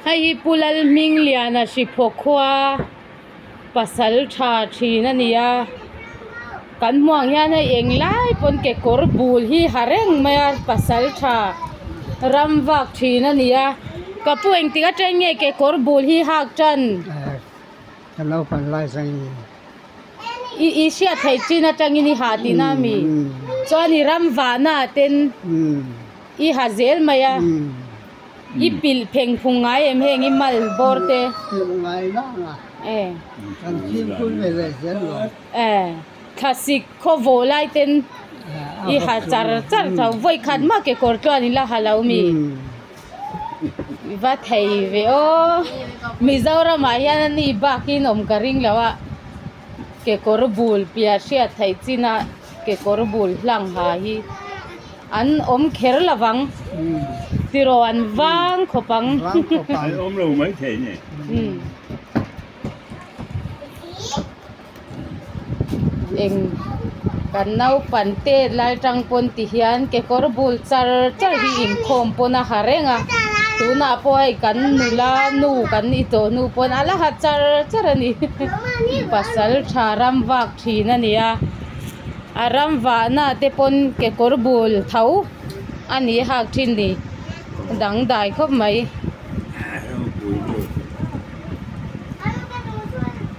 Hei hi Pu Lalhmingliana Hriphaw khua pasal tha thin a ni a kan hmuh ang hian hei englai pawn kekawr bul hi ha reng mai a pasal tha ram vak thin a ni a ka pu engtik atang nge kekawr bul hi hak tan. Ka naupang lai zawngin. I i hriat theih chin atangin i ha tihna a mi? Chuan i ram vahna ah ten i ha zel mai a, i pilh pheng phung ngai em heng i mal bawr te? Pilh ngai vang a, kan fimkhur ve ve zel lo. E, thlasik khaw vawh lai ten i ha char char tho, vawi khat mah kekawr tluan i la ha lo mi? I va thei ve aw Mizoramah hian a ni bakin awm ka ring lo a kekawr bul piah hriat theih chin a kekawr bul hlang ha hi an awm kher lo vang tiraw an vang khawp ang. An awm lo mai thei ni. Eng kan naupang te lai tang pawn ti hian kekawr bul char char hi inkhawm pawn a ha reng a tunah pawh hei kan nula nu kan ni tawh hnu pawn a la ha char char a ni pasal tha ram vak thin a ni a a ram vahna te pawn kekawr bul tho a ni hak thin ni dangdai khawp mai.